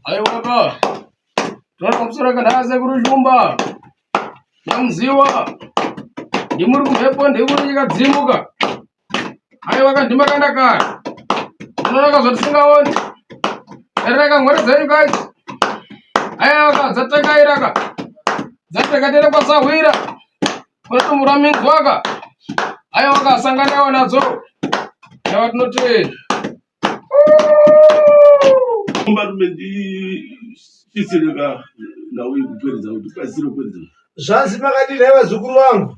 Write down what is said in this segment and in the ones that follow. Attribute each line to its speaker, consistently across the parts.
Speaker 1: Aiwa ka. Tinoda pamusoro kana sekuru Shumba. Nyamuziwa. Ndimuri kumhepo ndimuri nyika dzimuka. Aiwa ka ndimakanda kare. Tinoona zvatisingaoni. Ereka ngwere dzenyu guys. Aiwa ka dzatekaira ka. Dzatekatera kwasahwira. Unotumura minzwaka. Aiwa ka sanganawo nadzo. Aiwa tinoti
Speaker 2: Mbarume ndisisire ka nhau yekupweredza kuti kwasire kupweredza.
Speaker 3: Zvanzi makadii nhai vazukuru vangu?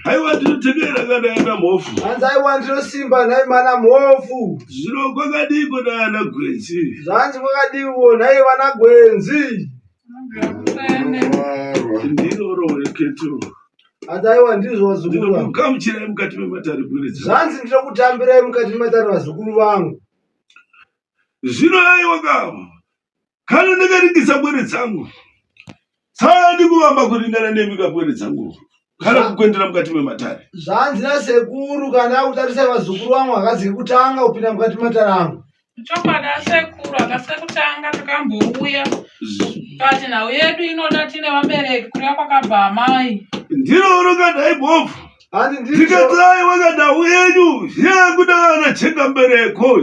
Speaker 2: Aiwa ndinotekera kana ana mhofu.
Speaker 3: Hanzi aiwa ndinosimba nhai mana mhofu.
Speaker 2: Zvino kwakadii kona ana gwenzi?
Speaker 3: Zvanzi kwakadiiwo nhai vana gwenzi?
Speaker 2: Ndiro roreketo.
Speaker 3: Hanzi aiwa ndizvo vazukuru vangu.
Speaker 2: Ndinokugamuchirai mukati mematare pweredza.
Speaker 3: Zvanzi ndinokutambirai mukati mematare vazukuru vangu.
Speaker 2: Zvino aiwa ka kana ndakaringisa pwere dzangu tsandi kuvamba kuringana nemi kapwere dzangu kana kukwendera mukati mematare.
Speaker 3: Zvanzi nasekuru kana akutarisai vazukuru vangu hakazi kutanga kupinda mukati mematare angu.
Speaker 4: Chokwadi asekuru akasi kutanga takambouya kati nhau yedu inoda tine vabereki kureva kwakabva amai.
Speaker 2: Ndiro rokadai bofu.
Speaker 3: Hanzi ndizvo
Speaker 2: Tikadai wakadau yenyu yekuda vana chenga mbereko.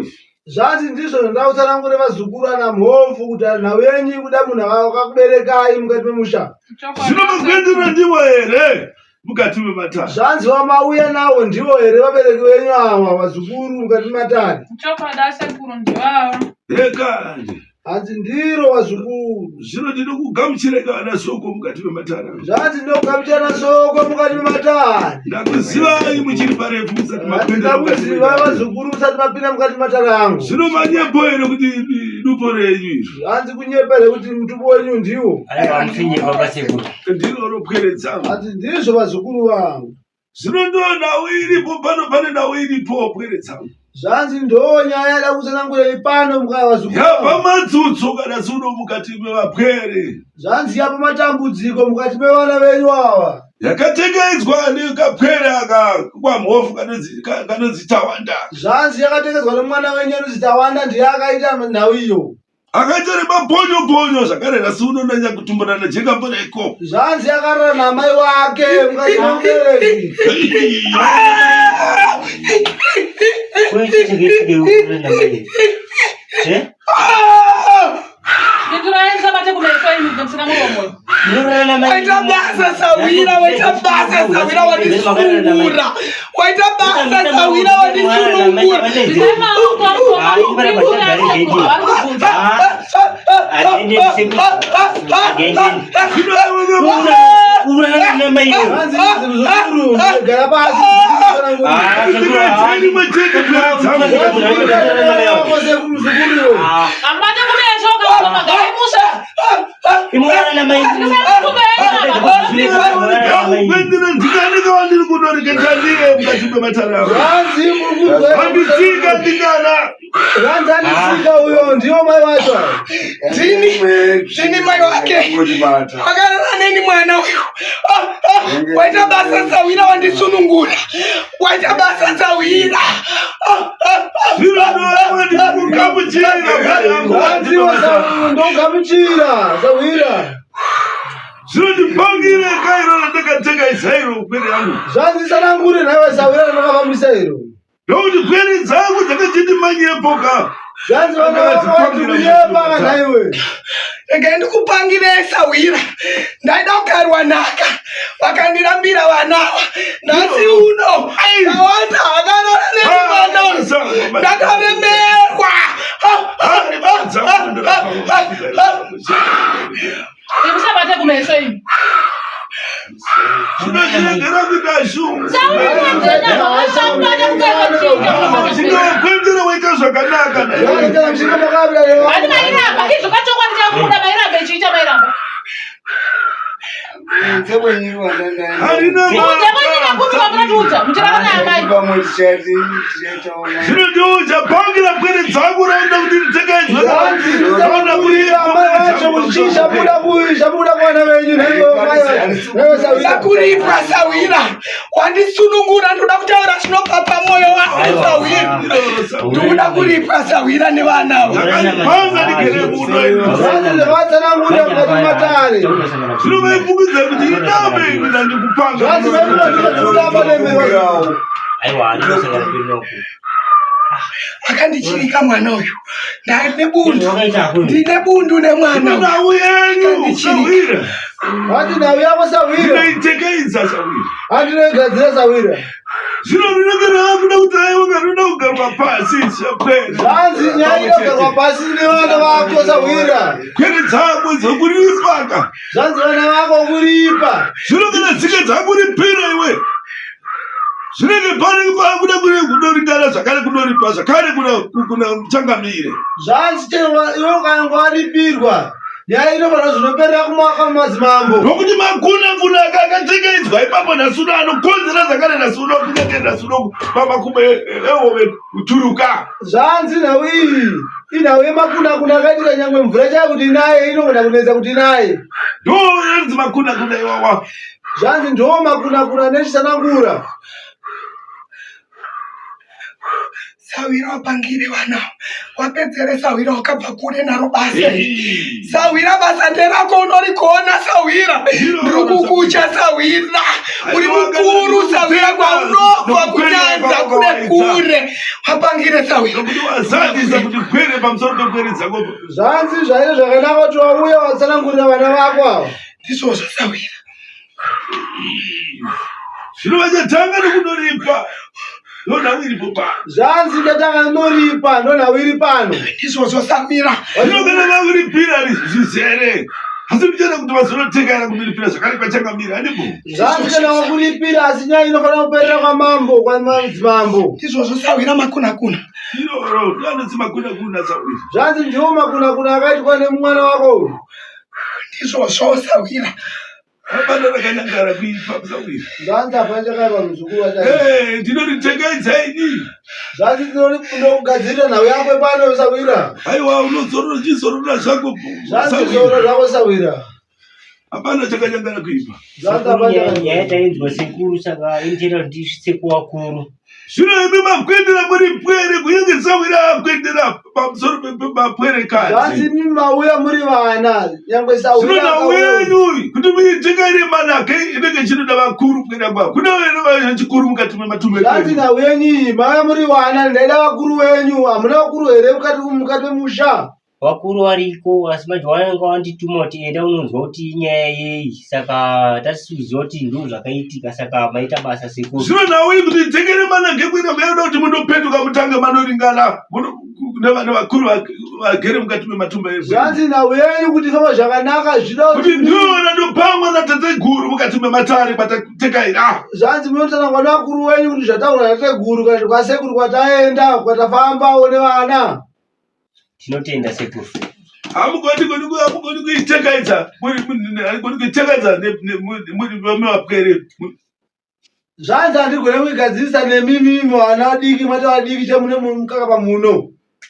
Speaker 3: zvanzi ndizvo zvandakutsanangure vazukuru ana mhofu kuti nhau yenyu ikuda munhu akakuberekai mukati memusha.
Speaker 4: Chokwadi
Speaker 2: Zvino makuendera ndiwo here mukati mematare?
Speaker 3: Zvanzi wamauya nawo ndiwo here vabereki venyu ava vazukuru mukati mematare?
Speaker 4: Chokwadi asekuru ndivava.
Speaker 2: Hekani.
Speaker 3: Hanzi ndiro vazukuru.
Speaker 2: Zvino ndinokugamuchireka vana soko mukati mematare.
Speaker 3: Zvanzi ndinokugamuchira soko mukati mematare.
Speaker 2: Ndakuzivai muchiri parefu musati mapinda mukati
Speaker 3: Ndakuzivai
Speaker 2: mematare.
Speaker 3: vazukuru musati mapinda mukati mematare angu.
Speaker 2: Zvino manyepo here kuti dupo renyu iri?
Speaker 3: Hanzi kunyepa here kuti mutupo wenyu ndiwo?
Speaker 5: Aiwa handinyepa pasekuru.
Speaker 2: Ndiro ropweredza.
Speaker 3: Hanzi ndizvo vazukuru vangu.
Speaker 2: Zvino ndo nhau iripo pano, pane nhau iripo pwere dzangu.
Speaker 3: Zvanzi ndo nyaya yada kutsanangura pano mukava vazukuru.
Speaker 2: Yabva madzutso kana tsuno mukati mevapwere.
Speaker 3: Zvanzi yapa matambudziko mukati mevana venyu ava.
Speaker 2: Yakatekedzwa nekapwere aka kwamhofu kanonzi kanonzi Tawanda.
Speaker 3: Zvanzi yakatekedzwa nemwana wenyu anonzi Tawanda ndiye akaita nhau iyo.
Speaker 2: Akaita remaponyo ponyo zvakare nhasi uno ndanyakutumbura najekamboreko.
Speaker 3: Zvanzi akarara namai wake mukati memubereki.
Speaker 4: Pindurai musabate kumeso imi musina muromo.
Speaker 6: Waita basa sawira, waita basa sawira wandisunungura. Waita basa sawira wandisunungura.
Speaker 4: Bvisai maoko pindurai asekuru vari kubvunza.
Speaker 3: Zvanzi muzukuru gara pasi. Muzukuru.
Speaker 4: Amubate kumeso kana magarai musha.
Speaker 2: Ndikandika wandiri kunoreketa ndiye mukati mematare ako.
Speaker 3: Zvanzi mukuzwa.
Speaker 2: Handitsika ndingana.
Speaker 3: Zvanzi anditsika uyo ndiwo mai vacho.
Speaker 6: Ndini, ndini mai wake. Akarara neni mwana uyu. Ah, ah, Waita basa sawira wandisunungura. Waita basa sawira. Ah, ah, ah.
Speaker 2: Zvino ndikugamuchira.
Speaker 3: Zvanzi ndogamuchira sawira.
Speaker 2: Zvino ndipangire kairo randakateka izairo pwere yangu.
Speaker 3: Zvanzi sanangure nhaiwe sawira randakafambisa iro.
Speaker 2: Ndokuti pwere dzangu dzakachiti manyepo ka.
Speaker 3: Zvanzi vana vako vati kunyepa kanhaiwe.
Speaker 6: Regai ndikupangire sawira. Ndaida kugarwa nhaka. Vakandirambira vana ava. Nhasi uno. Tawanda akarara neni mwana uyu. Ndakaremerwa. Ah, ah, ah, ah, ah, ah.
Speaker 4: Musabate kumeso imi.
Speaker 2: Zvinochiregera kuita shungu. Zvinokwendera waita zvakanaka.
Speaker 3: Zvanzi kana muchinge makabira
Speaker 4: Handi mairamba izvo kachokwadi chakuda mairamba ichiita mairamba.
Speaker 2: Zvino ndiudza pangira pwere dzangu raunda kuti
Speaker 6: nditekaizveakuripwa sawira wandisunungura ndoda kutaura zvinobva pamwoyo wangu sawira ndikuda kuripwa sawira nevana ava
Speaker 2: Zvinovaifungidza kuti idambe ini ndandikupanga.
Speaker 6: Akandichirika mwana uyu. Ndane bundu. Ndine bundu nemwana uyu.
Speaker 2: Nhau yenyu sawira.
Speaker 3: Hati nhau yako sawira.
Speaker 2: Ndinoitekeidza sawira.
Speaker 3: Hati ndinoigadzira sawira.
Speaker 2: Zvino rinenge raakuda kuti aiwa rinoda kugarwa pasi chapera.
Speaker 3: Zvanzi nyaya inogarwa pasi nevana vako sahwira.
Speaker 2: Kwere dzako dzokuripaka.
Speaker 3: Zvanzi vana vako kuripa.
Speaker 2: Zvino kana tsika dzakuripira iwe. Zvinenge panenge pakuda kunoringana zvakare kunoripa zvakare kuna changamire.
Speaker 3: Zvanzi chero iwe ukanga waripirwa nyaya inofanira zvinoperera kumaka madzimambo.
Speaker 2: Nokuti makuna kuna akatekeidzwa ipapo nhasi uno anokonzera zvakare nhasi uno kunyange nhasi uno pamakumbo ehove kuturuka.
Speaker 3: Zvanzi nhau iyi inhau yemakuna kuna akaitika nyangwe mvura chaiyo kuti inaye inogona kunetsa kuti inaye.
Speaker 2: Ndoanzi makuna kuna iwawa.
Speaker 3: Zvanzi ndo makuna kuna nechisanangura.
Speaker 6: Sahwira wapangire vana wapedzere sahwira wakabva kure naro basa sahwira basa nderako unorigona sahwira ndiri kukucha sahwira uri mukuru sahwira kwaunobva kunyanza kure kure wapangire sahwira
Speaker 2: Nokuti wazadzisa kuti gwere pamusoro pegwere dzako.
Speaker 3: Zvanzi zvaive zvakanaka kuti wauya watsanangurira vana vako ava.
Speaker 6: Ndizvozvo sahwira.
Speaker 2: Zvino vachatanga nekundoripa ndonhau iripo pano.
Speaker 3: Zvanzi ndatanga ndoripa ndonhau iri pano.
Speaker 6: Ndizvozvo sahwira.
Speaker 2: Zvino kana vakuripira zvizere asi ndichada kuti vazonotekana kundoripira zvakare kwachangamira andipo.
Speaker 3: Zvanzi kana wakuripira asi nyaya inofanira kuperera kwamambo kwamadzimambo.
Speaker 6: Ndizvozvo sahwira makunakuna.
Speaker 2: Iroro ndoanonzi makunakuna sahwira.
Speaker 3: Zvanzi ndiwo makunakuna akaitwa nemwana wako uyu.
Speaker 6: Ndizvozvo sahwira.
Speaker 2: Hapana rakanyangara kuipa sahwira.
Speaker 3: Zvanzi hapana chakaipa muzukuru wacho.
Speaker 2: Eh, ndinoritekedza ini.
Speaker 3: Zvanzi ndinokugadzirira nhau yako pano sahwira.
Speaker 2: Aiwa unozorora chizorora zvako.
Speaker 3: Zvanzi zorora zvako sahwira.
Speaker 2: Hapana chakanyangara kuipa.
Speaker 3: Zvanzi hapana chakanyangara.
Speaker 5: Nyaya tainzwa sekuru saka inotoita kuti ndisvitse kuvakuru.
Speaker 2: Zvino imi makwendera muri pwere kunyange sahwira akwendera pamusoro pemapwere
Speaker 3: Zvanzi
Speaker 2: kadzi.
Speaker 3: imi mauya muri vana nyangwe sahwira
Speaker 2: Zvino nhau
Speaker 3: akauya.
Speaker 2: yenyu kuti muitekaire manake inenge ichinoda vakuru kuenda kwa kuna vene vechikuru mukati mematumbu
Speaker 3: Zvanzi
Speaker 2: ekwenyu.
Speaker 3: nhau yenyu iyi mauya muri vana ndaida vakuru venyu hamuna vakuru here mukati mukati memusha.
Speaker 5: Vakuru variko asi manje vanenge vandituma kuti enda unonzwa kuti inyaya yei saka tasikuziva kuti ndo zvakaitika saka maita basa sekuru.
Speaker 2: Zvino nhau iyi kuti itekere manake kuenda mayoda kuti mundopetuka mutange manoringana nevakuru vagere mukati mematumba ekwenyu.
Speaker 3: Zvanzi nhau yenyu kuti ifambe zvakanaka zvinoda
Speaker 2: Kuti ndiwo randopangwa natateguru mukati mematare kwatatekai.
Speaker 3: Zvanzi munotsanangwa nevakuru wenyu kuti zvataurwa natateguru kana kuti kwasekuru kwataenda kwatafambawo nevana.
Speaker 5: Tinotenda sekuru.
Speaker 2: Hamugoni hamugoni kuitekaidza muri hamugoni kuitekaidza muri vapwere.
Speaker 3: Zvanzi handigone kuigadzirisa nemimi vana vadiki mati vadiki chemune mukaka pamuno.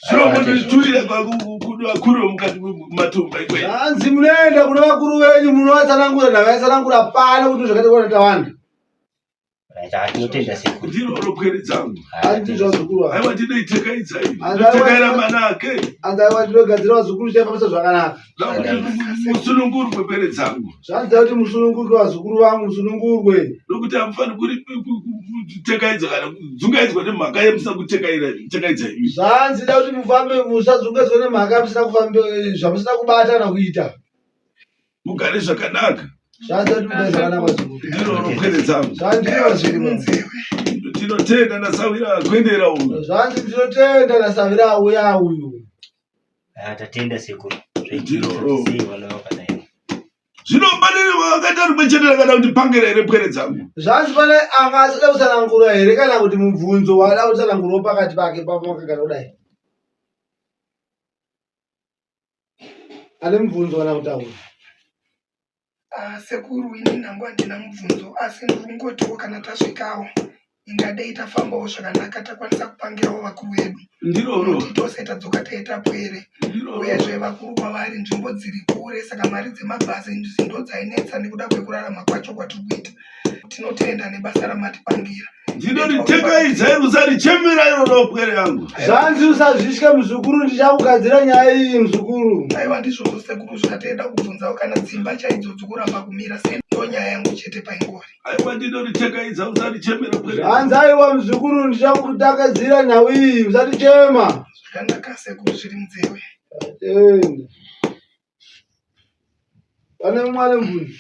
Speaker 2: Zvino munditurira vakuru vemukati matumba ikweyo.
Speaker 3: Zvanzi munoenda kune vakuru venyu munovatsanangura ndakaitsanangura pano kuti zvakati kuona tawanda.
Speaker 5: Right, ah, tinotenda sekuru.
Speaker 2: Ndiro pwere dzangu.
Speaker 3: Hanzi zvazukuru ava.
Speaker 2: Aiwa ndinoitekaidza ini. Ndinotekaira manake.
Speaker 3: Hanzi aiwa tinogadzira vazukuru tichafambisa zvakanaka.
Speaker 2: Ndakuti musunungurwe pwere dzangu.
Speaker 3: Zvanzi kuti musunungurwe vazukuru vangu musunungurwe.
Speaker 2: Nokuti hamufaniri kutekaidza kana kudzungaidzwa nemhaka yemusina kutekaira tekaidza imi.
Speaker 3: Zvanzi da kuti mufambe musadzungaidzwa nemhaka yamusina kufambe zvamusina kubata kana kuita.
Speaker 2: Mugare zvakanaka.
Speaker 3: Zvanzi kuti mugare zvakanaka vazukuru.
Speaker 2: Ndiro pwere dzangu.
Speaker 3: Zvanzi
Speaker 6: Zviri munzeve.
Speaker 2: Tinotenda nasahwira akwendera uyu.
Speaker 3: Zvanzi ndinotenda nasahwira auya uyu.
Speaker 5: Ah, tatenda sekuru.
Speaker 2: Ndiro.
Speaker 5: Sei vana vakadai.
Speaker 2: Zvino pane vakaita rimwe chete kana kuti pangira here pwere dzangu.
Speaker 3: Zvanzi pane anga asida kutsanangura here kana kuti mubvunzo waada kutsanangurawo pakati pake pamakagara kudai. Ane mubvunzo kana kutaura.
Speaker 6: Ah, sekuru ini nhangu handina mubvunzo asi ndiri kungotiwo kana tasvikawo ingadei tafambawo zvakanaka takwanisa kupangirawo vakuru vedu
Speaker 2: Ndiroro.
Speaker 6: Kuti tose tadzoka taita pwere.
Speaker 2: Ndiroro.
Speaker 6: Uyezve vakuru kwavari nzvimbo dziri kure saka mari dzemabhazi ndo dzainetsa nekuda kwekurarama kwacho kwatiri kuita. Tinotenda nebasa ramatipangira.
Speaker 2: Ndinoritekaidzai usarichemera iroro pwere yangu.
Speaker 3: Zvanzi usazvitye muzukuru ndichakugadzira nyaya iyi muzukuru.
Speaker 6: Aiwa ndizvozvo sekuru zvatenda kubvunzawo kana dzimba chaidzo dzikuramba kumira sei ndonyaya yangu chete paingori.
Speaker 2: Aiwa ndinorichekaidza usarichemera pwere.
Speaker 3: Zvanzi aiwa muzukuru ndichakutakadzira nhau iyi usatichema.
Speaker 6: Zvakanaka sekuru zviri munzewe.
Speaker 3: Tenda. Pane mumwe ane mubvunzo?